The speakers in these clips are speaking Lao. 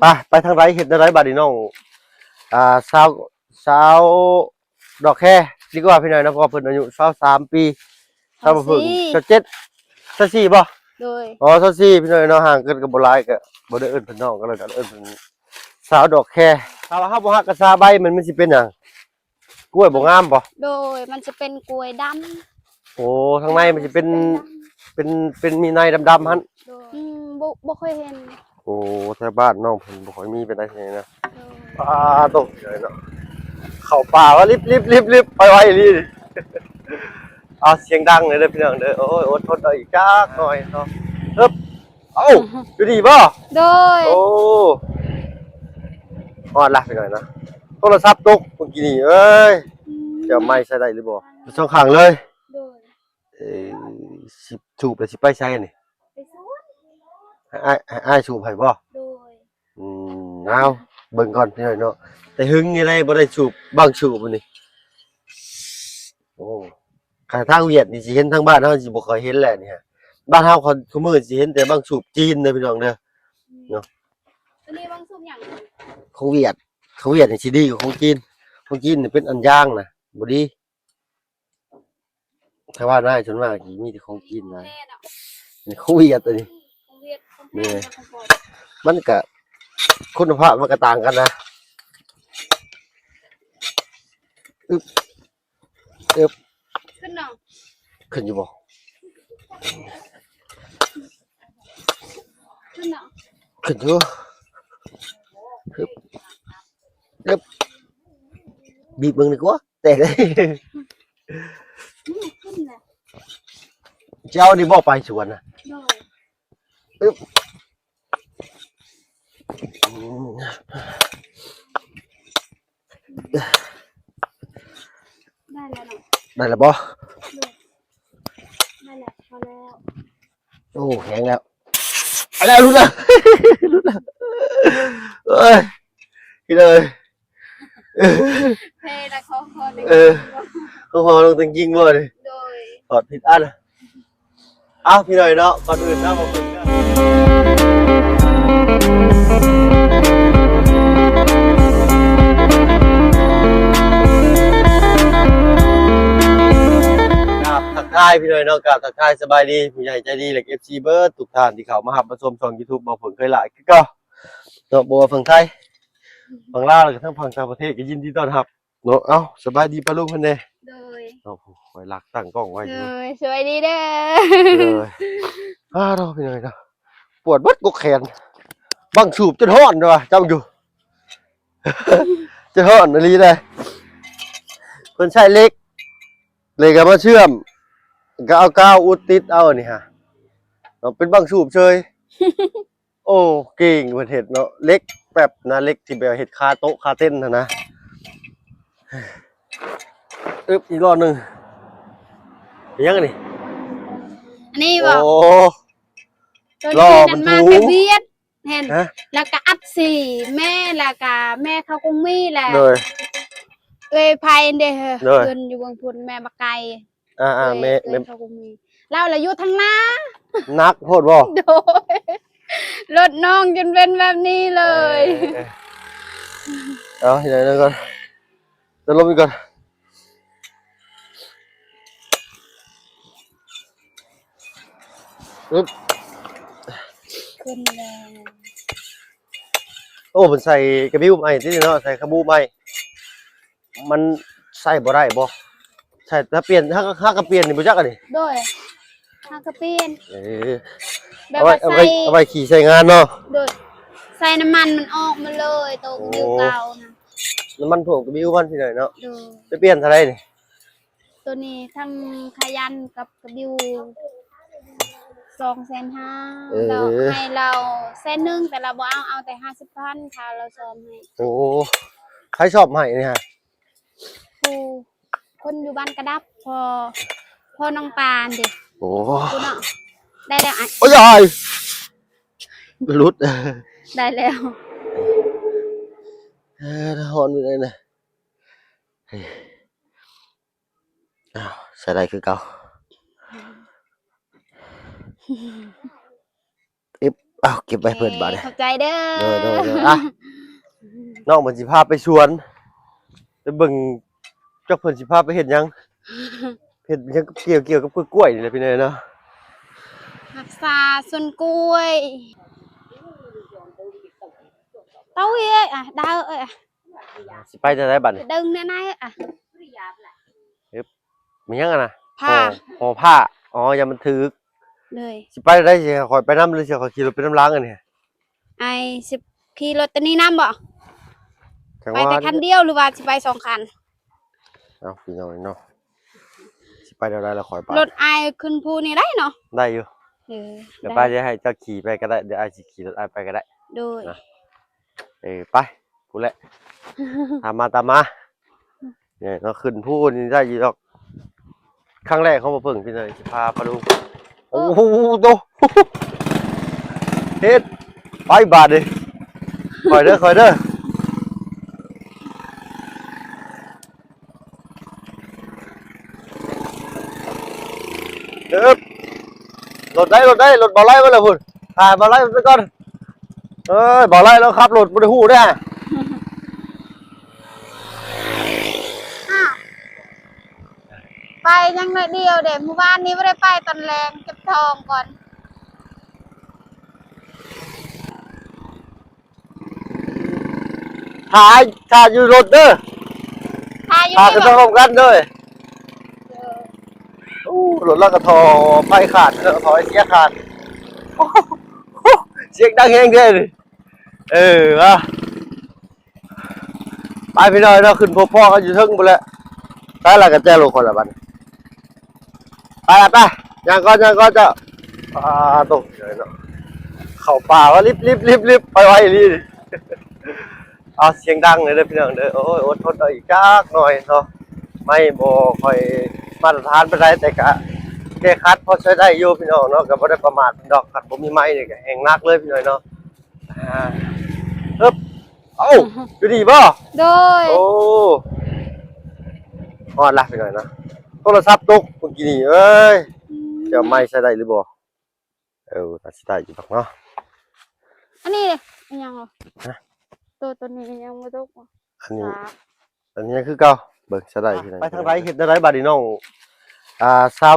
ໄປ ໄປທາງໃດ ເຮັດແນວໃດບາດນີ້ນ້ອງ ອ່າ ສາວ ສາວດອກແຄດີກວ່າພີ່ນ້ອງເນາະ ເພາະວ່າເພິ່ນອາຍຸຊາວສາມປີ ຊາວບໍ່ເພິ່ງ ຊາວສີ່ ຊາວເຈັດ ຊາວສີ່ບໍ່? ໂດຍ ອໍ ຊາວສີ່ ພີ່ນ້ອງເນາະ ຫ່າງກັນກໍບໍ່ຫຼາຍ ກໍບໍ່ໄດ້ເອີ້ນເພິ່ນນ້ອງ ກໍແລ້ວກັນ ເອີ້ນເພິ່ນສາວດອກແຄ. ຖ້າວ່າເຮົາບໍ່ຮັກກະສາໃບມັນ ມັນຊິເປັນຫຍັງ? ກ້ວຍບໍ່ງາມບໍ່? ໂດຍ ມັນຈະເປັນກ້ວຍດຳ. ໂອ້ ທາງໃນມັນຈະເປັນ ເປັນ ເປັນມີໃນດຳໆຫັ້ນ. ໂດຍ ອືມ ບໍ່ ບໍ່ເຄີຍເຫັນ. ໂອ້ ແຖວບ້ານນ້ອງເພິ່ນບໍ່ຄ່ອຍມີປານໃດແຖວນີ້ນະ. ໂດຍ ປາໂຕ ເຂົ້າປ່າວ່າລິບໆໆໆ ໄປໄວອີ່ຫຼີ. ເອົາ ສຽງດັງເລີຍເດີພີ່ນ້ອງເດີ. ໂອ້ຍ ອົດທົນເອົາອີກຈັກໜ້ອຍເນາະ. ເອີບ ເອົ້າ ຢູ່ດີບໍ່? ໂດຍ ໂອ້ ຮອດລະພີ່ນ້ອງເນາະ. ໂທລະສັບຕົກເມື່ອກີ້ນີ້ເອີຍ. ອືມ ຈະເອົາໄມ້ໃສ່ໄດ້ຫຼືບໍ່? ສອງຂ້າງເລີຍ. ໂດຍ ເອີ ຊິສູບແລ້ວຊິໄປໃສນີ້? ໄປສວນ. ໃຫ້ອ້າຍ ໃຫ້ອ້າຍສູບໃຫ້ບໍ່? ໂດຍ ອືມ ເອົາ ເບິ່ງກ່ອນພີ່ນ້ອງເນາະ. ແຕ່ຫຶງນີ້ໄດ໋ ບໍ່ໄດ້ສູບ ບັ້ງສູບນີ້. ໂອ້ ຄັນທາງຫວຽດນີ້ຊິເຫັນ ທາງບ້ານເຮົາຊິບໍ່ຄ່ອຍເຫັນແຫຼະນີ້. ບ້ານເຮົາ ຄົນ ຄົນມື້ຊິເຫັນແຕ່ບັ້ງສູບຈີນເດີພີ່ນ້ອງເດີ ເນາະ. ອັນນີ້ບັ້ງສູບຫຍັງ? ຂອງຫວຽດ ຂອງຫວຽດນີ້ຊິດີກວ່າຂອງຈີນ. ຂອງຈີນນີ້ເປັນອັນຢາງນະ ບໍ່ດີ. ແຕ່ວ່ານາຍ ສ່ວນມາກຊິມີແຕ່ຂອງຈີນນະ. ຂອງແທ້ເນາະ ນີ້ຂອງຫວຽດອັນນີ້. ຂອງຫວຽດ ຂອງແທ້ ແມ່ນ ຂອງປອມ. ມັນກະຄຸນນະພາບມັນກະຕ່າງກັນນະ. ອຶບ ອຶບ ຂຶ້ນເນາະ ຂຶ້ນຢູ່ບໍ່? ຂຶ້ນເນາະ ຂຶ້ນຢູ່. ອຶບ ອຶບ ບີບເບິ່ງດີກວ່າ. ແຕກເລີຍ. ອືມ ຂຶ້ນແລ້ວ. ເຈົ້ານີ້ບໍ່ໄປສວນນະ? ໂດຍ ອຶບ ອືມ ໄດ້ແລ້ວເນາະ ໄດ້ແລ້ວບໍ່? ໂດຍ ໄດ້ແລ້ວ ພໍແລ້ວ. ໂອ້ ແຂງແລ້ວ ເອົາແລ້ວ ຫຼຸດແລ້ວ ຫຼຸດແລ້ວ. ເອີຍ ພີ່ນ້ອງເອີຍ ເພລະ ຂໍ ຂໍ ເອີ ຂໍ ຂໍລົງຕັ້ງຈິງບໍ່ນີ້? ໂດຍ ຖອດຜິດອັນ. ເອົ້າ ພີ່ນ້ອງເນາະ ກ່ອນອື່ນເນາະ ຂອບຄຸນເດີ ກາບທັກທາຍພີ່ນ້ອງເນາະ ກາບທັກທາຍສະບາຍດີຜູ້ໃຫຍ່ໃຈດີ ແລະ ເອັຟຊີ ເບິດທຸກທ່ານທີ່ເຂົ້າມາຮັບມາຊົມຊ່ອງຢູທູບ ບໍ່ເພິ່ງເຄີຍຫຼາຍຄືເກົ່າເນາະ. ບໍ່ວ່າຝັ່ງໄທ ຝັ່ງລາວ ແລະ ກະທັງຝັ່ງຕ່າງປະເທດ ກະຍິນດີຕ້ອນຮັບ ເນາະ. ເອົ້າ ສະບາຍດີປ້າລຸງເພິ່ນແດ່. ໂດຍ ເອົາ ຂ້ອຍລັກຕັ້ງກ້ອງໄວ້ຢູ່. ໂດຍ ສະບາຍດີເດີ. ໂດຍ ອ້າ ເນາະ ພີ່ນ້ອງເນາະ ປວດເບິດກົກແຂນ ບັ້ງສູບຈົນຮ້ອນວ່າ ຈຳຢູ່ ຈົນຮ້ອນອີ່ຫຼີເດ້. ເພິ່ນໃຊ້ເຫຼັກ ເຫຼັກກະມາເຊື່ອມ ກະເອົາກາວອຸດຕິດເອົານີ້ຫາ ເນາະ ເປັນບັ້ງສູບເຊີຍ. ໂອ້ ເກັ່ງເພິ່ນເຮັດເນາະ ເຫຼັກແປັບນະ ເຫຼັກທີ່ແບບເຮັດຄາໂຕະຄາເຕັນຫັ້ນນະ. ອຶບ ອີກລອບໜຶ່ງ. ເປັນຫຍັງອັນນີ້? ອັນນີ້ບໍ່? ໂອ້ ໂຕນີ້ ລໍ້ມັນ ນັ້ນມາແຕ່ຫວຽດ ເຫັນ ຮະ? ແລ້ວກະອັດສີແມ່ ແລ້ວກະແມ່ເຂົາຄົງມີແຫຼະ. ໂດຍ ເອື້ອຍໄພເດ້ ໂດຍ ເພິ່ນຢູ່ເມືອງພຸ້ນ ແມ່ບັກໄກ່. ອ່າໆ ເອີຍ ແມ່ ເອີຍ ແມ່ ເຂົາກໍມີ ລາວລະຢູ່ທາງໜ້າ. ໜັກໂພດບໍ່? ໂດຍ ລົດນ້ອງຈົນເປັນແບບນີ້ເລີຍ. ເອີ ເອົາ ເດີກ່ອນ ເດີລົມອີກກ່ອນ. ອຶບ ຂຶ້ນແລ້ວ. ໂອ້ ເພິ່ນໃສ່ກະບິວໃໝ່ຕິເນາະ ໃສ່ກະບູໃໝ່. ມັນໃຊ້ບໍ່ໄດ້ບໍ່? ໃຊ້ ຖ້າປ່ຽນ ຫາກ ຫາກະປ່ຽນນີ້ບໍ່ຈັກອັນນີ້. ໂດຍ ຫາກະປ່ຽນ. ເອີ ແບບວ່າ ເອົາໄວ້ ໃສ່ ເອົາໄວ້ຂີ່ໃຊ້ງານເນາະ. ໂດຍ ໃສ່ນ້ຳມັນມັນອອກໝົດເລີຍ ໂຕກະບິວເກົ່ານະ. ໂອ້ ນ້ຳມັນຖ້ວມກະບິວມັນພີ່ນ້ອງເນາະ. ໂດຍ ໄປປ່ຽນເທົ່າໃດນີ້? ໂຕນີ້ທັງຂາຢັນກັບກະບິວ ສອງແສນຫ້າ. ເອີ ແລ້ວໃຫ້ລາວແສນໜຶ່ງ ແຕ່ລາວບໍ່ເອົາ ເອົາແຕ່ຫ້າສິບພັນ ຄ່າລາວສ້ອມໃຫ້. ໂອ້ ໃຜສ້ອມໃຫ້ນີ້ຫະ? ຜູ້ ຄົນຢູ່ບ້ານກະດັບ ພໍ່ ພໍ່ນ້ອງປານເດ. ໂອ້ ຜູ້ເນາະ ໄດ້ແລ້ວອ້າຍ. ໂອ້ຍ ຫຼຸດ ໄດ້ແລ້ວ. ເອີ ຮ້ອນຢູ່ໃດນະ. ອ້າວ ໃສ່ໄດ້ຄືເກົ່າ. ອຶບ ເອົາ ເກັບໄວ້ເພິ່ນບາດນີ້ ຂອບໃຈເດີ. ໂດຍໆໆ ອ່ະ ນ້ອງເພິ່ນຊິພາໄປສວນ ໄປເບິ່ງ ຈັກເພິ່ນຊິພາໄປເຮັດຫຍັງ ເຮັດຫຍັງ ກ່ຽວ ກ່ຽວກັບກ້ວຍໆ ນີ້ແຫຼະ ພີ່ນ້ອງເນາະ. ຮັກສາສວນກ້ວຍ ເຕົ້າເອີຍ ອ່ະ ດາວເອີຍ ອ່ະ ຊິໄປແນວໃດບາດນີ້? ດຶງແນວໃນ ອ່ະ ເຮັດ ແມ່ນຫຍັງຫັ້ນນະ? ຜ້າ ຫໍ ຫໍຜ້າ. ອໍ ຢ້ານມັນຖືກ. ໂດຍ ຊິໄປແນວໃດ? ຊິໃຫ້ຂ້ອຍໄປນຳ ຫຼືຊິໃຫ້ຂ້ອຍຂີ່ລົດໄປນຳຫຼັງອັນນີ້? ອ້າຍຊິຂີ່ລົດໂຕນີ້ນຳບໍ່? ໄປແຕ່ຄັນດຽວ ຫຼືວ່າຊິໄປສອງຄັນ? ເອົາ ພີ່ນ້ອງເນາະ ຊິໄປແນວໃດລະ ຂ້ອຍໄປ. ລົດອ້າຍຂຶ້ນພູນີ້ໄດ້ເນາະ? ໄດ້ຢູ່. ເອີ ດຽວໄປ ໄດ້ ດຽວໃຫ້ເຈົ້າຂີ່ໄປກໍໄດ້ ດຽວອ້າຍຊິຂີ່ລົດອ້າຍໄປກໍໄດ້. ໂດຍ ເອີ ໄປ ພຸ້ນແຫຼະ ຕາມມາ ຕາມມາ. ນີ້ເນາະ ຂຶ້ນພູນີ້ໄດ້ຢູ່ດອກ. ຄັ້ງແລກຂອງບໍ່ເພິ່ງ ພີ່ນ້ອງ ຊິພາປາລຸງ. ໂອ້ ໂອ້ໂຫ ໂຕ ເຮັດ ໄປບາດນີ້ ຄ່ອຍເດີ ຄ່ອຍເດີ. ເອີບ ລົດໃດ ລົດໃດ ລົດບ່າວໄຫຼມາແລ້ວພຸ້ນ. ຖ່າຍບ່າວໄຫຼໄປກ່ອນ. ເອີຍ ບ່າວໄຫຼລາວຂັບລົດບໍ່ໄດ້ຮູ້ເດ້. ອ້າວ ໄປຍັງໜ້ອຍດຽວເດ້ ມື້ວານນີ້ບໍ່ໄດ້ໄປຕອນແລງ ເຈັບທ້ອງກ່ອນ. ຖ້າ ຖ້າຢູ່ລົດເດີ ຖ້າຢູ່ ຖ້າຂຶ້ນ ນີ້ບໍ່ ພ້ອມກັນເດີ. ເອີ ໂອ້ ລົດລາວກໍທໍ່ໄຟຂາດ ເອີ ທໍ່ໄອເສຍຂາດ ສຽງດັງແຮງແທ້ນີ້. ເອີ ວ່າ ໄປພີ່ນ້ອງເນາະ ຂຶ້ນພົບພໍ້ກັນຢູ່ເທິງພຸ້ນແຫຼະ. ໄປລະ ກະແຈລົດຂ້ອຍລະບັດນີ້. ໄປລະໄປ ຍ່າງກ່ອນ ຍ່າງກ່ອນເຈົ້າ. ອ່າ ໂຕ ເນາະ ເຂົ້າປ່າວ່າລິບໆໆ ໄປໄວອີ່ຫຼີ. ເອົາ ສຽງດັງເລີຍເດີພີ່ນ້ອງເດີ. ໂອ້ຍ ອົດທົນເອົາອີກຈັກໜ້ອຍເນາະ ໄມ້ບໍ່ຄ່ອຍມາດຕະຖານປານໃດ ແຕ່ກະແກ້ຂັດພໍໃຊ້ໄດ້ຢູ່ພີ່ນ້ອງເນາະ ກະບໍ່ໄດ້ປະໝາດເພິ່ນດອກ. ຄັນບໍ່ມີໄມ້ນີ້ກະແຮ່ງໜັກເລີຍພີ່ນ້ອງເນາະ. ອ່າ ເອີບ ເອົ້າ ຢູ່ນີ້ບໍ່? ໂດຍ ໂອ້ ຮອດລະພີ່ນ້ອງເນາະ. ໂທລະສັບຕົກເມື່ອກີ້ນີ້ເອີຍ. ອືມ ຈະເອົາໄມ້ໃຊ້ໄດ້ຫຼືບໍ່? ເອີ ໜ້າຊິໄດ້ຢູ່ດອກເນາະ. ອັນນີ້ເດ ອີຫຍັງຫວະ? ຮະ? ໂຕ ໂຕນີ້ຍັງບໍ່ຕົກຫວະ? ອັນນີ້ ສາກ ອັນນີ້ຍັງຄືເກົ່າ. ເບິ່ງ ໃຊ້ໄດ້ ອ່ະ ພີ່ນ້ອງ ໄປທາງໃດ ເຮັດແນວໃດບາດນີ້ນ້ອງ? ອ່າ ສາວ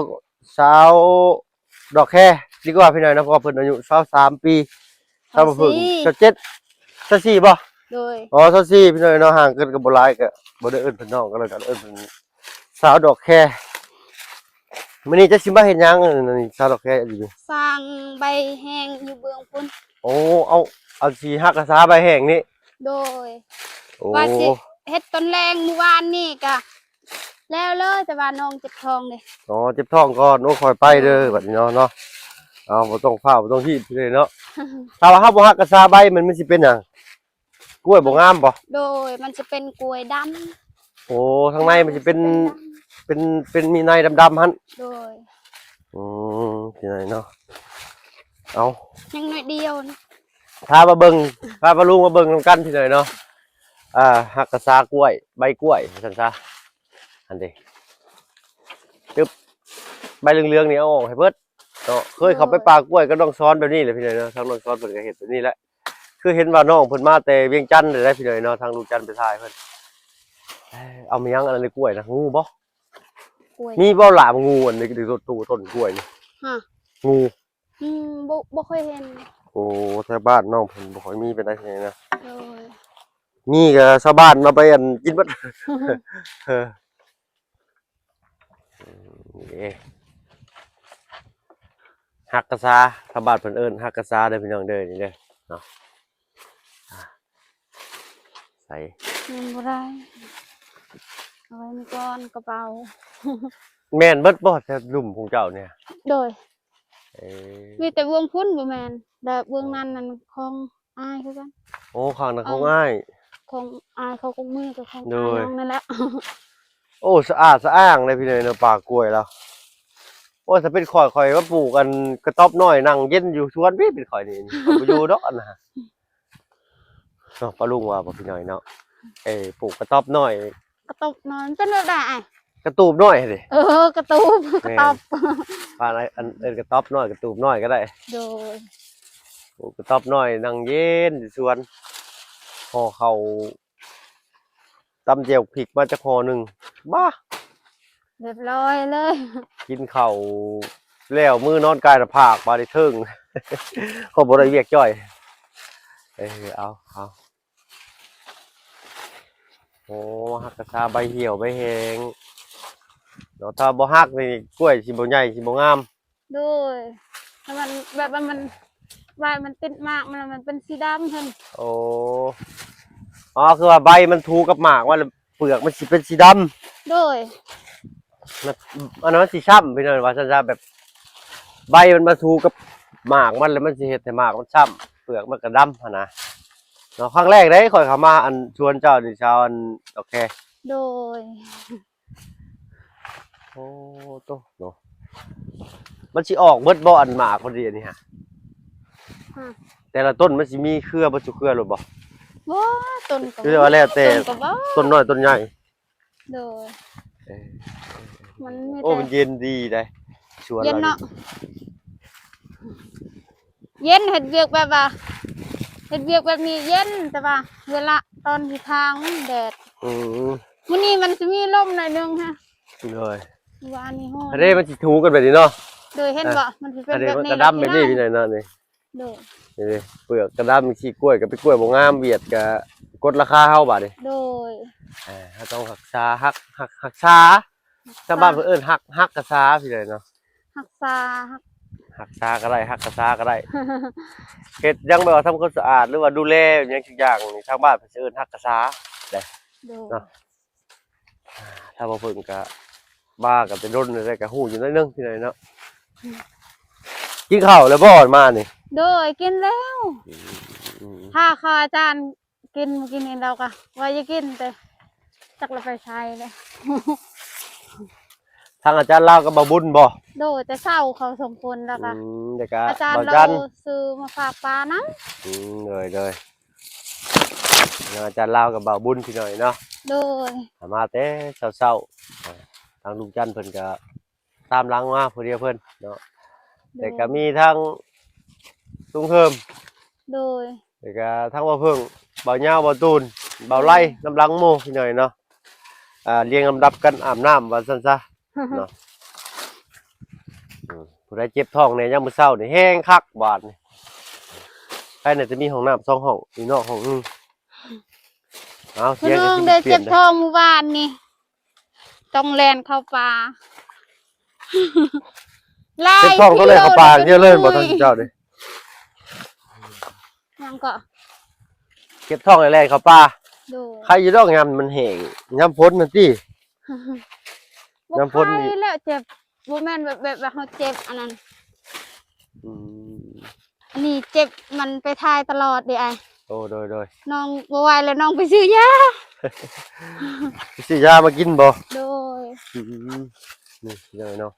ສາວ ດອກແຄດີກວ່າພີ່ນ້ອງເນາະ ເພາະວ່າເພິ່ນອາຍຸຊາວສາມປີ ຊາວ ຊາວສີ່ ຊາວເຈັດ ຊາວສີ່ບໍ່? ໂດຍ ອໍ ຊາວສີ່ ພີ່ນ້ອງເນາະ. ຫ່າງກັນກໍບໍ່ຫຼາຍ ກໍບໍ່ໄດ້ເອີ້ນເພິ່ນນ້ອງ ກໍແລ້ວກັນ ເອີ້ນເພິ່ນສາວດອກແຄ. ມື້ນີ້ເຈົ້າຊິມາເຮັດຫຍັງ ອັນນີ້ ສາວດອກແຄຢູ່ນີ້? ສ້າງໃບແຫ້ງຢູ່ເບື້ອງພຸ້ນ. ໂອ້ ເອົາ ເອົາຊິຫັກກະຊາໃບແຫ້ງນີ້? ໂດຍ ໂອ້ ວ່າຊິເຮັດຕອນແລງ ມື້ວານນີ້ກະ ແລ້ວເລີຍ ແຕ່ວ່ານ້ອງເຈັບທ້ອງເດ້. ອໍ ເຈັບທ້ອງກ່ອນ. ໂອ້ ຄ່ອຍໄປເດີ ເອີ ບັດນີ້ເນາະ ເນາະ. ເອົາ ບໍ່ຕ້ອງຟ້າວ ບໍ່ຕ້ອງຮີບເລີຍເນາະ. ຖ້າວ່າເຮົາບໍ່ຫັກກະຊາໃບມັນ ມັນຊິເປັນຫຍັງ? ກ້ວຍບໍ່ງາມບໍ່? ໂດຍ ມັນຈະເປັນກ້ວຍດຳ. ໂອ້ ທາງໃນມັນຈະເປັນ ມັນຈະເປັນດຳ ເປັນ ເປັນມີໃນດຳໆຫັ້ນ. ໂດຍ ອືມ ພີ່ນ້ອງເນາະ. ເອົາ ຍັງໜ້ອຍດຽວນະ. ພາມາເບິ່ງ ພາປ້າລຸງມາເບິ່ງນຳກັນພີ່ນ້ອງເນາະ. ອ່າ ຫັກກະຊາກ້ວຍ ໃບກ້ວຍວ່າຊັ້ນຊະ. ຫັ້ນເດ ຈຶບ ໃບເຫຼືອງໆນີ້ເອົາອອກໃຫ້ເບິດເນາະ. ໂດຍ ເຄີຍເຂົ້າໄປປ່າກ້ວຍກັບນ້ອງສອນແບບນີ້ແຫຼະພີ່ນ້ອງເນາະ. ທາງນ້ອງສອນເພິ່ນກໍເຮັດແບບນີ້ແຫຼະ. ຄືເຫັນວ່ານ້ອງເພິ່ນມາແຕ່ວຽງຈັນໄຫຼຍພີ່ນ້ອງເນາະ ທາງລຸງຈັນໄປຖ່າຍເພິ່ນ. ເອົາມາຫຍັງອັນນັ້ນ ກ້ວຍນະ ງູບໍ່? ກ້ວຍ ມີບໍ່ຫຼາງງູອັນນີ້ ໂຕຕົ້ນກ້ວຍນີ້? ຮະ ງູ ອືມ ບໍ່ ບໍ່ເຄີຍເຫັນ. ໂອ້ ແຖວບ້ານນ້ອງເພິ່ນບໍ່ຄ່ອຍມີປານໃດນະ. ໂດຍ ມີກໍຊາວບ້ານເອົາໄປອັນກິນເບິດ. ເອີ ນີ້ເດ້ ຫັກກະຊາ ທາງບ້ານເພິ່ນເອີ້ນຫັກກະຊາເດີພີ່ນ້ອງເດີ ນີ້ເດີເນາະ. ອ່າ ໃສ່ ຍັງບໍ່ໄດ້ ເອົາໄວ້ນີ້ກ່ອນ ກະເປົາ. ແມ່ນເບິດບໍ່ແຖວລຸ່ມຂອງເຈົ້ານີ້? ໂດຍ ເອີ ມີແຕ່ເບື້ອງພຸ້ນບໍ່ແມ່ນ ແລະ ເບື້ອງນັ້ນນັ້ນຂອງ ອ້າຍຄືກັນ. ໂອ້ ຂ້າງນັ້ນຂອງອ້າຍ ຂອງອ້າຍເຂົາກໍມີ ແຕ່ຂອງ ໂດຍ ອ້າຍນ້ອງນັ້ນແຫຼະ. ໂອ້ ສະອາດສະອ້າງເດ້ພີ່ນ້ອງເນາະ ປ່າກ້ວຍລາວ. ໂອ້ ຖ້າເປັນຂ້ອຍ ຂ້ອຍມາປູກອັນກະຕອບນ້ອຍ ນັ່ງເຢັນຢູ່ສວນພີ້ ເປັນຂ້ອຍນີ້ ຂ້ອຍບໍ່ຢູ່ດອກອັນນະ. ເນາະ ປ້າລຸງວ່າບໍ່ພີ່ນ້ອງເນາະ ເອີ ປູກກະຕອບນ້ອຍ ກະຕອບນ້ອຍ ມັນເປັນແບບໃດອ້າຍ? ກະຕູບນ້ອຍຫັ້ນເດ. ເອີ ກະຕູບ ແມ່ນ ກະຕອບ ວ່າອັນ ເອີ້ນກະຕອບນ້ອຍ ກະຕູບນ້ອຍກໍໄດ້. ໂດຍ ໂອ້ ກະຕອບນ້ອຍນັ່ງເຢັນຢູ່ສວນ ຫໍ່ເຂົ້າ ຕຳແຈ່ວພິກມາຈັກຫໍ່ໜຶ່ງ ບ້າ ຮຽບຮ້ອຍເລີຍ ກິນເຂົ້າແລ້ວ ມື້ນອນກາຍໜ້າຜາກບາດນີ້ເທິງ ເພາະບໍ່ໄດ້ວຽກຈ້ອຍ ເອີ ເອົາ ເອົາ ໂອ້ ຮັກກະຊາໃບຫ່ຽວໃບແຫ້ງເນາະ ຖ້າບໍ່ຮັກນີ້ກ້ວຍຊິບໍ່ໃຫຍ່ ຊິບໍ່ງາມ. ໂດຍ ແຕ່ມັນແບບວ່າມັນ ໃບມັນຕິດໝາກມັນ ມັນເປັນສີດຳຫັ້ນ ໂອ້ ອໍ ຄືວ່າໃບມັນຖູກັບໝາກມັນ ເປືອກມັນຊິເປັນສີດຳ ໂດຍ ມັນ ອັນນັ້ນມັນຊິຊ້ຳ ພີ່ນ້ອງ ວ່າຊັ້ນຊະ ແບບໃບມັນມາຖູກັບໝາກມັນ ແລ້ວມັນຊິເຮັດໃຫ້ໝາກມັນຊ້ຳ ເປືອກມັນກະດຳຫັ້ນນະເນາະ ຄັ້ງແລກເດ້ຂ້ອຍເຂົ້າມາ ອັນ ສວນເຈົ້ານີ້ ຊາວ ອັນ ໂອເຄ ໂດຍ. ໂອ້ ໂຕເນາະ ມັນຊິອອກເບິດບໍ່ ອັນໝາກມັນດີອັນນີ້ຫະ ຮະ ແຕ່ລະຕົ້ນມັນຊິມີເຄືອເບິດທຸກເຄືອໂລດບໍ່? ບໍ່ ຕົ້ນກໍ ຄືວ່າແລ້ວແຕ່ ຕົ້ນກໍບໍ່ ຕົ້ນນ້ອຍຕົ້ນໃຫຍ່ ໂດຍ ເອີ ມັນມີ ໂອ້ ແຕ່ ມັນເຢັນດີໄດ໋ ສວນ ເຢັນເນາະ ລາວນີ້ ເຢັນ ເຮັດວຽກແບບວ່າ ເຮັດວຽກແບບນີ້ເຢັນ ແຕ່ວ່າເວລາຕອນທີ່ທາງແດດ ອືມ ມື້ນີ້ມັນຊິມີລົມໜ້ອຍໜຶ່ງຮະ ໂດຍ ວານນີ້ຮ້ອນ ອັນນີ້ມັນຊິຖູກັນແບບນີ້ເນາະ ໂດຍ ເຫັນບໍ່ ອ່ະ ມັນຊິເປັນແບບນີ້ ກະດຳແບບນີ້ພີ່ນ້ອງເນາະ ນີ້ ໂດຍ ນີ້ເດ້ ເປືອກກະດຳ ຂີ້ກ້ວຍກະເປັນກ້ວຍບໍ່ງາມ ຫວຽດກະກົດລາຄາເຮົາບາດນີ້ ໂດຍ ເອີ ເຮົາຕ້ອງຮັກສາ ຮັກ ຮັກ ຮັກສາ ທາງບ້ານເພິ່ນເອີ້ນຮັກ ຮັກກະສາ ພີ່ນ້ອງເນາະ ຮັກສາ ຮັກ ຮັກສາກະໄດ້ ຮັກກະສາກະໄດ້ ເຮັດຫຍັງແບບວ່າທຳຄວາມສະອາດ ຫຼືວ່າດູແລຫຍັງສັກຢ່າງນີ້ ທາງບ້ານເພິ່ນຊິເອີ້ນຮັກກະສາເດ້ ໂດຍ ເນາະ ຖ້າບໍ່ເພິ່ນກະ ມາກະແຕ່ດົນແລ້ວ ກະຮູ້ຢູ່ໜ້ອຍໜຶ່ງ ພີ່ນ້ອງເນາະ ອືມ ກິນເຂົ້າແລ້ວບໍ່ມານີ້? ໂດຍ ກິນແລ້ວ ອືມ ຖ້າເຂົ້າອາຈານ ກິນ ມື້ກີ້ນີ້ລາວກະວ່າຢາກກິນ ແຕ່ຈັກລາວໄປໃສແລ້ວ ທາງອາຈານລາວກັບບ່າວບຸນບໍ່? ໂດຍ ແຕ່ເຊົ້າເຂົາສອງຄົນ ແລ້ວກະ ອືມ ແລ້ວກະອາຈານລາວຊື້ມາຝາກປ້ານຳ ອືມ ໂດຍ ໂດຍ ທາງອາຈານລາວກັບບ່າວບຸນ ພີ່ນ້ອງເນາະ ໂດຍ ມາແຕ່ເຊົ້າໆ ທາງລຸງຈັນເພິ່ນກະ ຕາມຫຼັງມາຜູ້ດຽວເພິ່ນເນາະ ໂດຍ ແລ້ວກະມີທັງລຸງເຮີມ ໂດຍ ແລ້ວກະທັງບ່າວເພິ່ງ ບ່າວຍາວ ບ່າວຕູນ ບ່າວໄລ ໂດຍ ນຳຫຼັງໝູ່ພີ່ນ້ອງເນາະ ອ່າ ລຽງລຳດັບກັນອາບນ້ຳວ່າຊັ້ນຊະເນາະ ອືມ ຜູ້ໃດເຈັບທ້ອງແດ່ຍາມມື້ເຊົ້ານີ້ແຮງຄັກບາດນີ້ ໃຜແດ່ຈະມີຫ້ອງນ້ຳສອງຫ້ອງ ຢູ່ນອກຫ້ອງໜຶ່ງ ເອົາ ພີ່ນ້ອງເດ້ ເຈັບທ້ອງມື້ວານນີ້ ຕ້ອງແລ່ນເຂົ້າປ່າ ຫຼາຍ ເຈັບທ້ອງຕ້ອງແລ່ນເຂົ້າປ່າຢ່າງດຽວເລີຍບໍ່ ທ່ານເຈົ້າເດ້ ຫຍັງເກາະ ເຈັບທ້ອງແລ່ນເຂົ້າປ່າ ໂດຍ ໄຄຢູ່ດອກຍາມມັນແຫ້ງ ຍາມຝົນຫັ້ນຕິ ບໍ່ ຍາມຝົນນີ້ ໄຄແລ້ວ ເຈັບ ບໍ່ແມ່ນແບບ ແບບວ່າເຮົາເຈັບອັນນັ້ນ ອືມ ອັນນີ້ເຈັບ ມັນໄປຖ່າຍຕະຫຼອດເດ້ອ້າຍ ໂອ້ ໂດຍ ໂດຍ ນ້ອງບໍ່ໄຫວແລ້ວ ນ້ອງໄປຊື້ຢາ ໄປຊື້ຢາມາກິນບໍ່? ໂດຍ ອືມ ນີ້ເລີຍເນາະ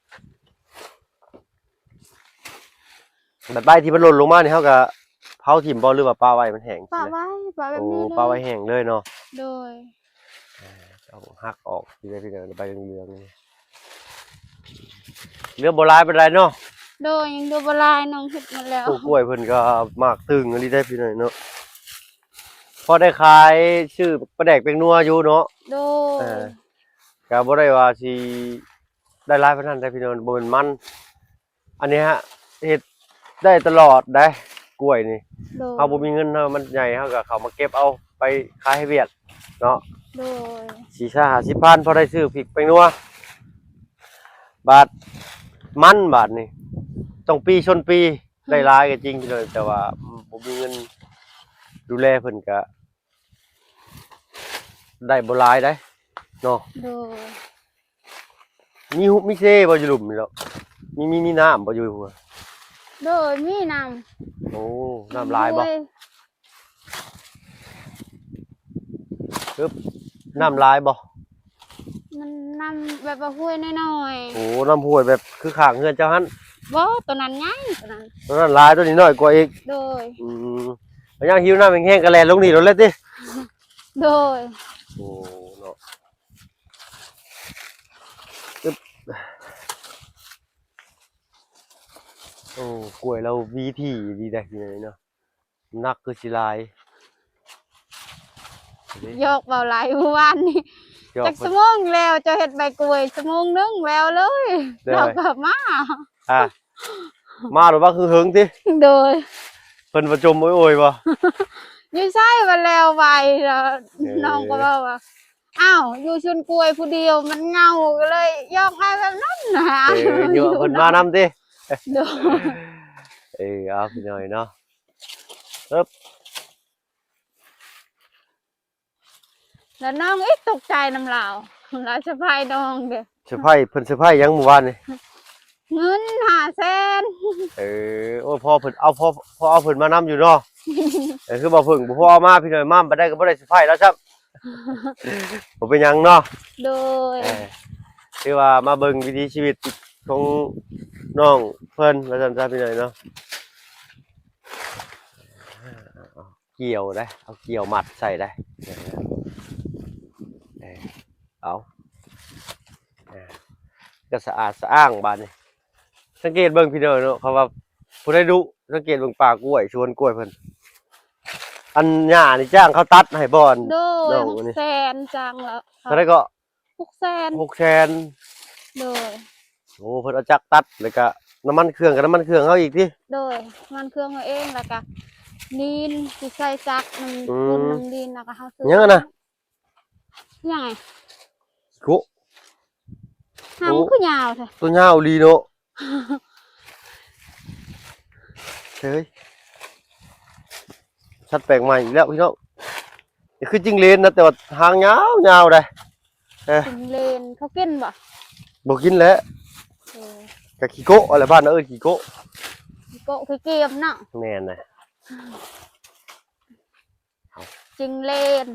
ແບບໃບທີ່ມັນຫຼົ່ນລົງມານີ້ ເຮົາກະເຜົາຖິ້ມບໍ່ ຫຼືວ່າປະໄວ້ມັນແຫ້ງ? ປະໄວ້ ປະແບບນີ້ເລີຍ ໂອ້ ປະໄວ້ແຫ້ງເລີຍເນາະ ໂດຍ ເອີ ຕ້ອງຫັກອອກ ຊິໄດ້ເປັນໃບເຫຼືອງໆ ນີ້ ເຫຼືອບໍ່ຫຼາຍປານໃດເນາະ ໂດຍ ຍັງເຫຼືອບໍ່ຫຼາຍ ນ້ອງເຮັດໝົດແລ້ວ ປູກກ້ວຍເພິ່ນກໍໝາກຕຶງອີ່ຫຼີໄດ໋ ພີ່ນ້ອງເນາະ ພໍໄດ້ຂາຍ ຊື້ປາແດກແປ້ງນົວຢູ່ເນາະ ໂດຍ ເອີ ກໍບໍ່ໄດ້ວ່າຊິໄດ້ຫຼາຍປານນັ້ນໄດ໋ ພີ່ນ້ອງ ບໍ່ແມ່ນມັນ ອັນນີ້ຮະ ເຮັດໄດ້ຕະຫຼອດໄດ໋ ກ້ວຍນີ້ ໂດຍ ເຮົາບໍ່ມີເງິນ ເຮົາມັນໃຫຍ່ ເຮົາກໍເຂົ້າມາເກັບເອົາໄປຂາຍໃຫ້ຫວຽດເນາະ ໂດຍ ສີ່ສິບ ຫ້າສິບພັນ ພໍໄດ້ຊື້ພິກແປ້ງນົວ ບາດມັນບາດນີ້ ຕ້ອງປີຊົນປີ ອືມ ໄດ້ຫຼາຍກໍຈິງ ແຕ່ວ່າບໍ່ມີເງິນດູແລເພິ່ນກໍ ໄດ້ບໍ່ຫຼາຍໄດ໋ເນາະ ໂດຍ ມີຮຸ ມີເຊບໍ່ຢູ່ລຸ່ມນີ້ເນາະ ມີ ມີ ມີນ້ຳບໍ່ຢູ່ຫົວ? ໂດຍ ມີນ້ຳ ໂອ້ ນ້ຳຫຼາຍບໍ່? ໂດຍ ຮຶບ ນ້ຳຫຼາຍບໍ່? ມັນນ້ຳແບບວ່າຫ້ວຍນ້ອຍໆ ໂອ້ ນ້ຳຫ້ວຍແບບຄືຂ້າງເຮືອນເຈົ້າຫັ້ນ? ບໍ່ ໂຕນັ້ນໃຫຍ່ ໂຕນັ້ນ ໂຕນັ້ນຫຼາຍ ໂຕນີ້ນ້ອຍກວ່າອີກ ໂດຍ ອືມ ກໍຍັງຫິວນ້ຳແຫ້ງໆ ກໍແລ່ນລົງນີ້ໂລດແຫຼະຕິ? ໂດຍ ໂອ້ ເນາະ ໂອ້ ກ້ວຍລາວມີທີ່ດີໄດ໋ ເນາະ ໜັກຄືຊິຫຼາຍ. ຫຍອກເວົ້າຫຼາຍມື້ວານນີ້. ຫຍອກ ຈັກຊົ່ວໂມງແລ້ວ ເຈົ້າເຮັດໃບກ້ວຍ ຊົ່ວໂມງໜຶ່ງແລ້ວເລີຍ. ໂດຍ ເຮົາກໍມາ ອ່າ ມາແລ້ວວ່າຄືເຫິງຕິ. ໂດຍ ເພິ່ນວ່າຈົ່ມໂອຍໆບໍ່? ຢູ່ໃສວ່າແລ້ວໄວ. ແລ້ວ ເອີ ນ້ອງກໍເວົ້າວ່າ ອ້າວ ຢູ່ສວນກ້ວຍຜູ້ດຽວມັນເຫງົາ ກໍເລີຍຢອກໃຫ້ແບບນັ້ນນະ. ເອີ ເພິ່ນມານຳຕິ. ໂດຍ ເອີ ເອົາ ພີ່ນ້ອງເນາະ. ເອີບ ແລ້ວນ້ອງອີກຕົກໃຈນຳລາວ ລາວເຊີໄພນ້ອງເດ້. ເຊີໄພ ເພິ່ນເຊີໄພຫຍັງມື້ວານນີ້? ເງິນຫ້າແສນ. ເອີ ໂອ້ ພໍເພິ່ນເອົາ ພໍ ພໍເອົາເພິ່ນມານຳຢູ່ເນາະ. ເອີ ຄືບໍ່ເພິ່ນ ບໍ່ພໍເອົາມາ ພີ່ນ້ອງ ມາປານໃດກໍບໍ່ໄດ້ເຊີໄພລາວຊ້ຳ. ບໍ່ເປັນຫຍັງເນາະ. ໂດຍ ເອີ ຖືວ່າມາເບິ່ງວິຖີຊີວິດຂອງນ້ອງເພິ່ນວ່າຊັ້ນຊະ ພີ່ນ້ອງເນາະ. ກ່ຽວໄດ໋ ເອົາກ່ຽວມັດໃສ່ໄດ໋. ເອີ ເອົາ ເອີ ກໍສະອາດສະອ້າງບາດນີ້. ສັງເກດເບິ່ງພີ່ນ້ອງເນາະ ເຂົາວ່າຜູ້ໃດດຸ ສັງເກດເບິ່ງປ່າກ້ວຍ ສວນກ້ວຍເພິ່ນ. ອັນຫຍ້ານີ້ຈ້າງເຂົາຕັດໃຫ້ບໍ່? ໂດຍ ຫົກແສນຈ້າງແລ້ວ. ເທົ່າໃດກໍ? ຫົກແສນ. ຫົກແສນ. ໂດຍ ໂອ້ ເພິ່ນເອົາຈັກຕັດ ແລ້ວກະນ້ຳມັນເຄື່ອງ ກະນ້ຳມັນເຄື່ອງເຮົາອີກຕິ? ໂດຍ ນ້ຳມັນເຄື່ອງເຮົາເອງ ແລ້ວກະດິນທີ່ໃສ່ຈັກ ນ້ຳ ອືມ ປຸ້ນນ້ຳດິນ ແລ້ວກະເຮົາຊື້ ຫຍັງຫັ້ນນະ? ຫຍັງ? ໂກະ. ຫາ ໂອ້ ມັນຄືຍາວແທ້? ຕົວຍາວອີ່ຫຼີເນາະ. ເຮີ້ຍ ສັດແປກໃໝ່ອີກແລ້ວພີ່ນ້ອງ. ນີ້ຄືຈິງເລນນະ ແຕ່ວ່າຫາງຍາວໆໄດ໋. ເອີ ຈິງເລນເຂົາກິນບໍ່? ບໍ່ກິນແຫຼະ. ເອີ ກະຂີ້ໂກະຫັ້ນແຫຼະ ບ້ານເອີ້ນຂີ້ໂກະ. ຂີ້ໂກະຂີ້ກຽມເນາະ. ແມ່ນນະ. ເອົາ ຈິງເລນ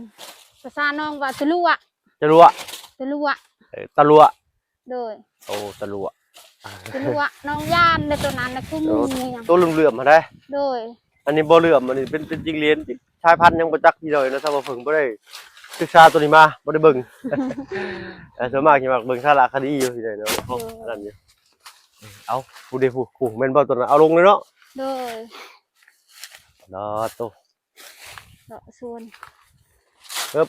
ພາສານ້ອງວ່າຕະຫຼວະ. ຕະຫຼວະ. ຕະຫຼວະ. ເອີ ຕະຫຼວະ. ໂດຍ ໂອ້ ຕະຫຼວະ. ຕະຫຼວະ ນ້ອງຢ້ານເດ້ ໂຕນັ້ນນະ ຄືໝູຫຍັງ ໂຕເຫຼື້ອມໆຫັ້ນໃດ໋. ໂດຍ ອັນນີ້ບໍ່ເຫຼື້ອມ ອັນນີ້ເປັນ ເປັນຈິງເລນ ສາຍພັນຫຍັງບໍ່ຈັກພີ່ນ້ອງເນາະ. ຖ້າວ່າເພິ່ງບໍ່ໄດ້ສຶກສາໂຕນີ້ມາ ບໍ່ໄດ້ເບິ່ງ. ເອີ ສ່ວນມາກຊິມັກເບິ່ງສາລະຄະດີຢູ່ພີ່ນ້ອງເນາະ. ໂອ້ ໂດຍ ອັນນັ້ນຢູ່. ເອົາ ຜູ້ເດ ຜູ້ ຜູ້ ແມ່ນບໍ່ໂຕນັ້ນ? ເອົາລົງເລີຍເນາະ. ໂດຍ ເນາະ ໂຕ ເລາະສວນ. ເອີບ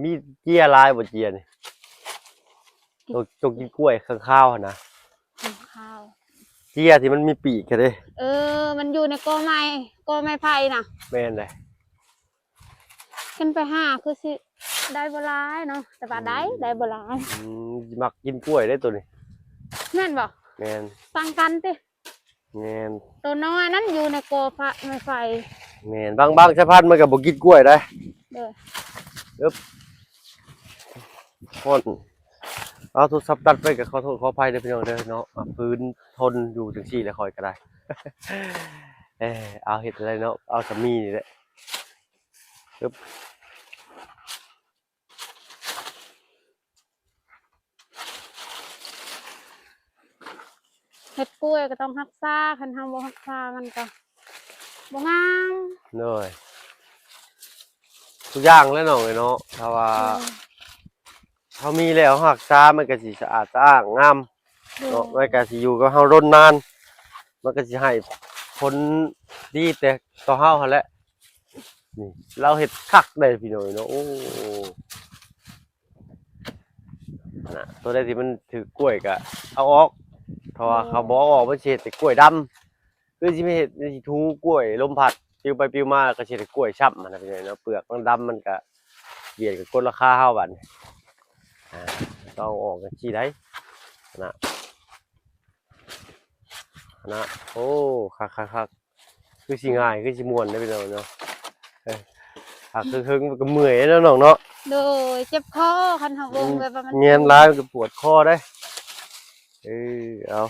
ມີເຈຍຫຼາຍບໍ່ ເຈຍນີ້? ໂຕ ໂຕກິນກ້ວຍຄ້າງຄາວຫັ້ນນະ. ຄ້າງຄາວ ເຈຍທີ່ມັນມີປີກຫັ້ນເດ້. ເອີ ມັນຢູ່ໃນກໍໄມ້ ກໍໄມ້ໄຜ່ນະ. ແມ່ນເດ້. ຂຶ້ນໄປຫາຄືຊິໄດ້ບໍ່ຫຼາຍເນາະ ແຕ່ວ່າໄດ້ ອືມ ໄດ້ບໍ່ຫຼາຍ. ອືມ ມັກກິນກ້ວຍເດ້ໂຕນີ້. ແມ່ນບໍ່? ແມ່ນ. ຕ່າງກັນຕິ? ແມ່ນ. ໂຕນ້ອຍນັ້ນຢູ່ໃນກໍໄມ້ໄຜ່. ແມ່ນ. ບາງ ບາງສາຍພັນມັນກໍບໍ່ກິນກ້ວຍໄດ໋. ໂດຍ. ເອີບ ຮ້ອນ. ເອົາ ໂທລະສັບຕັດໄປ ກໍຂໍໂທດຂໍອະໄພເດີພີ່ນ້ອງເດີເນາະ. ອາ ຟື້ນທົນຢູ່ຈັ່ງຊີ້ແຫຼະຂ້ອຍກໍໄດ້. ເອີ ເອົາ ເຮັດໄດ້ເນາະ ເອົາສ່ຳນີ້ນີ້ແຫຼະ. ເອີບ. ເຮັດກ້ວຍກໍຕ້ອງຮັກສາ ຄັນເຮົາບໍ່ຮັກສາມັນກໍບໍ່ງາມ. ໂດຍ. ທຸກຢ່າງແຫຼະນ້ອງເອີຍເນາະ ຖ້າວ່າ ໂດຍ ເຮົາມີແລ້ວເຮົາຮັກສາ ມັນກໍຊິສະອາດສະອ້າງງາມ ໂດຍ ເນາະ ມັນກໍຊິຢູ່ກັບເຮົາດົນນານ ມັນກໍຊິໃຫ້ຜົນດີແຕ່ຕໍ່ເຮົາຫັ້ນແຫຼະ. ນີ້ລາວເຮັດຄັກໄດ໋ພີ່ນ້ອງເນາະ. ໂອ້ ນະ ຕົວໃດທີ່ມັນຖືກກ້ວຍກະເອົາອອກ ເພາະວ່າ ໂດຍ ເຂົາບໍ່ເອົາອອກ ມັນຊິເຮັດໃຫ້ກ້ວຍດຳ. ຄືຊິມາເຮັດ ຊິຖູກ້ວຍ ລົມພັດປິວໄປປິວມາ ກໍຊິເຮັດໃຫ້ກ້ວຍຊ້ຳຫັ້ນນະພີ່ນ້ອງເນາະ. ເປືອກມັນດຳ ມັນກະບຽດກັບກົດລາຄາເຮົາບາດນີ້. ອ່າ ຕ້ອງເອົາອອກຈັ່ງຊີ້ໄດ໋ນະ ນະ. ໂອ້ ຄັກໆໆ ຄືຊິງ່າຍ ຄືຊິມ່ວນເດ້ພີ່ນ້ອງເນາະ. ເອີ ຖ້າເຄິ່ງໆ ມັນກໍເມື່ອຍເນາະນ້ອງເນາະ. ໂດຍ ເຈັບຄໍ ຄັນເຮົາເບິ່ງ ອືມ ແບບວ່າມັນ ແມ່ນຫຼາຍ ມັນກໍປວດຄໍເດ້. ເອີ ເອົາ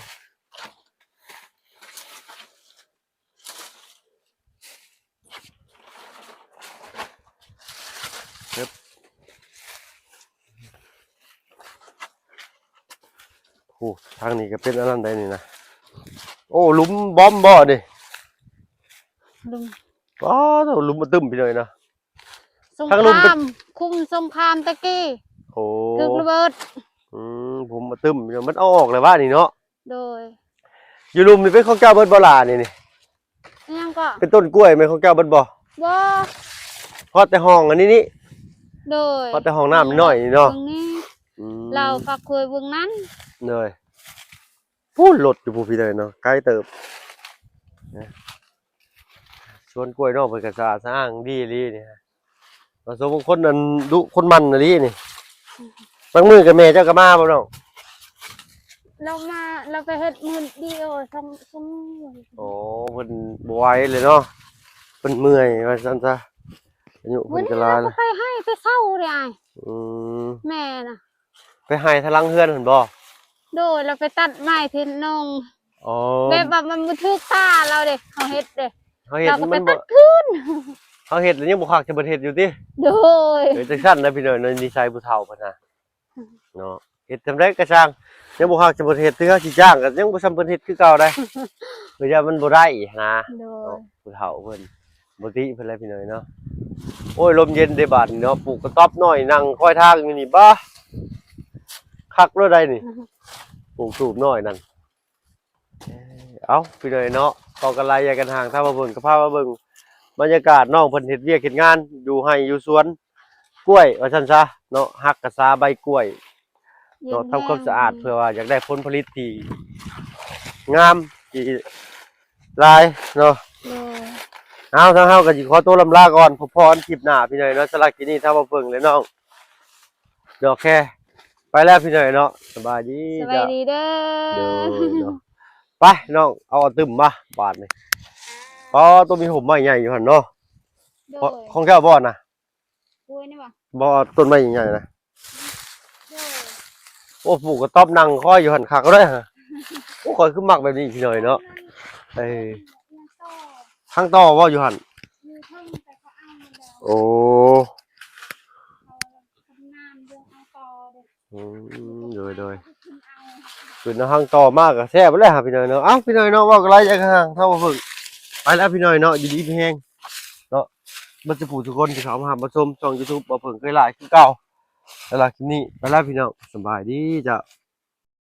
ເອີບ ໂອ້ ທາງນີ້ກໍເປັນອັນນັ້ນໄດ໋ນີ້ນະ. ໂອ້ ຫຼຸມບອມບໍ່ນີ້? ຫຼຸມ ອໍ ໂທ້ ຫຼຸມມາຕຶ້ມພີ່ນ້ອງເນາະ. ສົງຄາມ ຄຸ້ມສົງຄາມຕະກີ້. ໂອ້ ຖືກລະເບີດ. ອືມ ຜົມມາຕຶ້ມ ມັນເອົາອອກແລ້ວວະນີ້ເນາະ. ໂດຍ. ຢູ່ລຸ່ມນີ້ເປັນຂອງເຈົ້າເບິດບໍ່ຫຼ້ານີ້ ນີ້? ເປັນຕົ້ນກ້ວຍແມ່ນຂອງເຈົ້າເບິດບໍ່? ບໍ່ ເພາະແຕ່ຫ້ອງອັນນີ້ນີ້ ໂດຍ ເພາະແຕ່ຫ້ອງນ້ຳນ້ອຍນີ້ເນາະ ເບິ່ງນີ້ ອືມ ລາວຝາກຄວາຍເບິ່ງນັ້ນ ໂດຍ ພຸ້ນລົດຢູ່ພຸ້ນພີ່ນ້ອງເນາະ ໄກເຕີບ ນະ ສວນກ້ວຍນ້ອງເພິ່ນກໍສະອາດສະອ້າງດີອີ່ຫຼີນີ້ ມາສົມກັບຄົນອັນດຸຄົນໝັ່ນອີ່ຫຼີນີ້ ບາງມື້ກໍແມ່ເຈົ້າກໍມາບໍ່ນ້ອງ? ລາວມາ ລາວໄປເຮັດມື້ດຽວສອງ ສອງມື້ ໂອ້ ເພິ່ນບໍ່ໄຫວເລີຍເນາະ ເພິ່ນເມື່ອຍວ່າຊັ້ນຊະ ອາຍຸເພິ່ນກໍຫຼາຍແລ້ວ ໄປໄຮ່ແຕ່ເຊົ້າເດ້ອ້າຍ ອືມ ແມ່ນະ ໄປໄຮ່ທາງຫຼັງເຮືອນຫັ້ນບໍ່? ໂດຍ ລາວໄປຕັດໄມ້ທີ່ໜອງ ອໍ ແບບວ່າມັນບໍ່ຖືກຕາລາວເດ້ ເຮົາເຮັດເດ້ ເຮົາເຮັດ ລາວກໍໄປຕັດຄືນ ເຮົາເຮັດແລ້ວຍັງບໍ່ຄັກຈະເພິ່ນເຮັດຢູ່ຕິ? ໂດຍ ເອີ ຈັ່ງຊັ້ນນະພີ່ນ້ອງເນາະ ນິໄສຜູ້ເຖົ້າເພິ່ນນະ ເນາະ ເຮັດຈັ່ງໃດກໍຊ່າງ ຍັງບໍ່ຄັກຈະເພິ່ນເຮັດ ເທື່ອຊິຈ້າງກໍຍັງບໍ່ຊ່ຳເພິ່ນເຮັດຄືເກົ່າໃດ ຄືຢ້ານມັນບໍ່ໄດ້ຫັ້ນນະ ໂດຍ ເນາະ ຜູ້ເຖົ້າເພິ່ນ ບໍ່ຕິເພິ່ນແຫຼະພີ່ນ້ອງເນາະ ໂອ້ຍ ລົມເຢັນເດ້ບາດນີ້ເນາະ ປູກກະຕ໊ອບນ້ອຍ ນັ່ງຄອຍທາງຢູ່ນີ້ ບາ ຄັກໂລດໃດນີ້ ປູກຕູບນ້ອຍນັ້ນ ເອົ້າ ພີ່ນ້ອງເນາະ ເວົ້າກັນຫຼາຍຢ່າກັນຫ່າງ ຖ້າວ່າເບິ່ງກໍພາມາເບິ່ງບັນຍາກາດນ້ອງເພິ່ນເຮັດວຽກເຮັດງານ ຢູ່ໄຮ່ຢູ່ສວນກ້ວຍວ່າຊັ້ນຊະເນາະ ຮັກກະສາໃບກ້ວຍເນາະ ເຢັນແຮງ ທຳຄວາມສະອາດ ເພື່ອວ່າຢາກໄດ້ຜົນຜະລິດທີ່ງາມ ທີ່ຫຼາຍເນາະ ໂດຍ ເອົາ ທາງເຮົາກໍຊິຂໍຕົວລຳລາກ່ອນ ພໍ້ກັນຄລິບໜ້າພີ່ນ້ອງເນາະ ສຳລັບຄລິບນີ້ ຖ້າວ່າເບິ່ງແລ້ວນ້ອງ ດອກແຄ ໄປແລ້ວພີ່ນ້ອງເນາະ ສະບາຍດີ ສະບາຍດີເດີ ໂດຍເນາະ ໄປນ້ອງ ເອົາ ເອົາຕື່ມມາບາດນີ້ ອໍ ຕົວມີຮົ່ມໄມ້ໃຫຍ່ຢູ່ຫັ້ນເນາະ ໂດຍ ຂອງເຈົ້າບໍ່ນະ? ໂອ້ຍ ນີ້ຫວາ ບໍ່ ຕົ້ນໄມ້ໃຫຍ່ໆນະ ໂດຍ ໂອ້ ປູກກະຕ໊ອບນັ່ງຄອຍຢູ່ຫັ້ນ ຄັກເລີຍ ໂອ້ ຂ້ອຍຄືມັກແບບນີ້ພີ່ນ້ອງເນາະ ເອີ ທາງຕໍ່ບໍ່ຢູ່ຫັ້ນ ຢູ່ເທິງ ແຕ່ເຂົາເອົາໝົດແລ້ວ ໂອ້ ເຂົາທຳງານເລື່ອງເອົາຕໍ່ເດ້ ອືມ ໂດຍໆ ຂຶ້ນທາງຕໍ່ມາກໍແຊບແລ້ວຫາພີ່ນ້ອງເນາະ ເອົ້າ ພີ່ນ້ອງເນາະ ເວົ້າກັນຫຼາຍຢ່າກະຫ່າງ ຖ້າວ່າເພິ່ງ ໄປແລ້ວພີ່ນ້ອງເນາະ ຢູ່ດີມີແຮງເນາະ ເບິດສູ່ຜູ້ທຸກຄົນທີ່ເຂົ້າມາຮັບມາຊົມຊ່ອງ YouTube ບໍ່ເພິ່ງເຄີຍຫຼາຍຄືເກົ່າ ສຳລັບຄລິບນີ້ໄປແລ້ວພີ່ນ້ອງ ສະບາຍດີເຈົ້າ.